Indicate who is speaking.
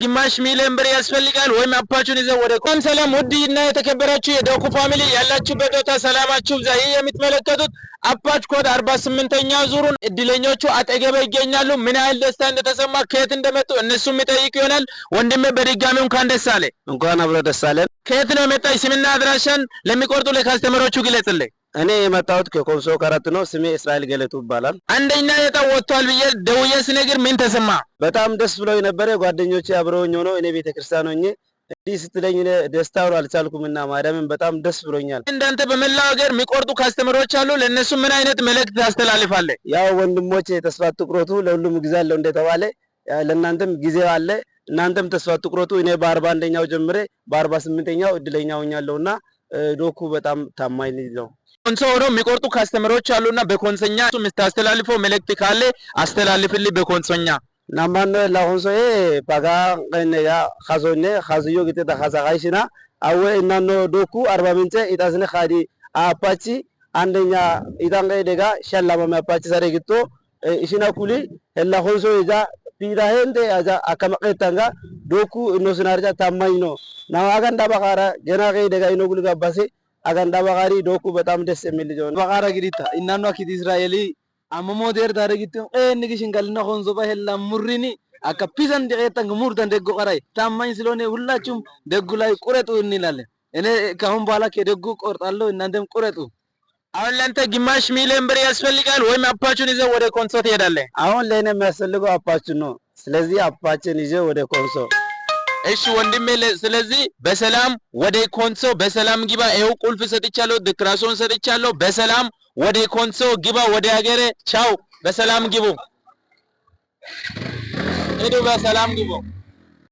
Speaker 1: ግማሽ ሚሊዮን ብር ያስፈልጋል ወይም አፓቹን ይዘው ወደ ሰላም ሰላም። ውድ እና የተከበራችሁ የዶኩ ፋሚሊ፣ ያላችሁበት ቦታ ሰላማችሁ ይብዛ። ይህ የምትመለከቱት አፓች ኮድ 48ኛ ዙሩን እድለኞቹ አጠገቤ ይገኛሉ። ምን ያህል ደስታ እንደተሰማ፣ ከየት እንደመጡ እነሱ የሚጠይቅ ይሆናል። ወንድሜ፣ በድጋሚ እንኳን ደስ አለ።
Speaker 2: እንኳን አብሮ ደስ አለን።
Speaker 1: ከየት ነው የመጣ? ስምና አድራሻን ለሚቆርጡ ለ customer ኦቹ ግለጽልኝ።
Speaker 2: እኔ የመጣሁት ከኮንሶ ከረት ነው። ስሜ እስራኤል ገለቱ ይባላል።
Speaker 1: አንደኛ ዕጣ ወጥቷል ብዬ ደውዬ ስነግር ምን ተሰማ?
Speaker 2: በጣም ደስ ብሎኝ ነበረ። ጓደኞቼ አብረውኝ ሆነው እኔ ቤተክርስቲያን ሆኜ እንዲህ ስትለኝ እኔ ደስታውን አልቻልኩም እና ማርያምን በጣም ደስ ብሎኛል።
Speaker 1: እንዳንተ በመላው ሀገር የሚቆርጡ customer ኦች አሉ። ለእነሱ ምን አይነት መልእክት ታስተላልፋለህ?
Speaker 2: ያው ወንድሞቼ፣ ተስፋ አትቁረጡ፣ ለሁሉም ጊዜ አለው እንደተባለ ለእናንተም ጊዜ አለ። እናንተም ተስፋ አትቁረጡ። እኔ በ41ኛው ጀምሬ በ48ኛው እድለኛ ሆኛለሁና ዶኩ በጣም ታማኝ ልጅ ነው።
Speaker 1: ኮንሶ ሆኖ የሚቆርጡ customer ኦች አሉና በኮንሶኛ የምታስተላልፈው መልእክት ካለ አስተላልፍልኝ በኮንሶኛ።
Speaker 2: ናማነ ላሆንሶዬ ፓጋ ቀነያ ካዞኔ ካዝዮ ግጤታ ካሳካይሽና አወ እናኖ ዶኩ አርባ ምንጭ ኢጣስነ ካዲ አፓቺ አንደኛ ኢጣን ደጋ ሸላማሚ አፓቺ ሰሬ ግጦ ኢሽና ኩሊ ሄላ ሆንሶ ይዛ ፒዳ ሄንደ አዛ አከመቀታንጋ ዶኩ እኖስናርጃ ታማኝ ነው ና አጋንዳ ባካራ ገና ቀይ ደጋ ኢኖጉል ጋባሴ አጋንዳ ባካሪ ዶኩ በጣም ደስ የሚል ልጅ ነው።
Speaker 3: Baqara gidita innannu akkiti Israa'elii amma moo deer taare gittin qeenni gishin galina konsoba hella murrini akka pisan deqeettan murtan ደጉ ቀራይ ታማኝ ስለሆነ ሁላችሁም ደጉ ላይ ቁረጡ እንላለን። እኔ ከአሁን በኋላ ከደጉ ቆርጣለሁ፣ እናንተም ቁረጡ።
Speaker 1: አሁን ለአንተ ግማሽ ሚሊዮን ብር ያስፈልጋል ወይም አፓቹን ይዘው ወደ ኮንሶ ትሄዳለህ?
Speaker 2: አሁን ለእኔ የሚያስፈልገው አፓችን ነው። ስለዚህ አፓችን ይዤ ወደ ኮንሶ።
Speaker 1: እሺ ወንድሜ፣ ስለዚህ በሰላም ወደ ኮንሶ በሰላም ግባ። ይኸው ቁልፍ ሰጥቻለሁ፣ ድክራሶን ሰጥቻለሁ። በሰላም ወደ ኮንሶ ግባ፣ ወደ ሀገሬ። ቻው፣ በሰላም ግቡ፣ ሂዱ፣ በሰላም ግቡ።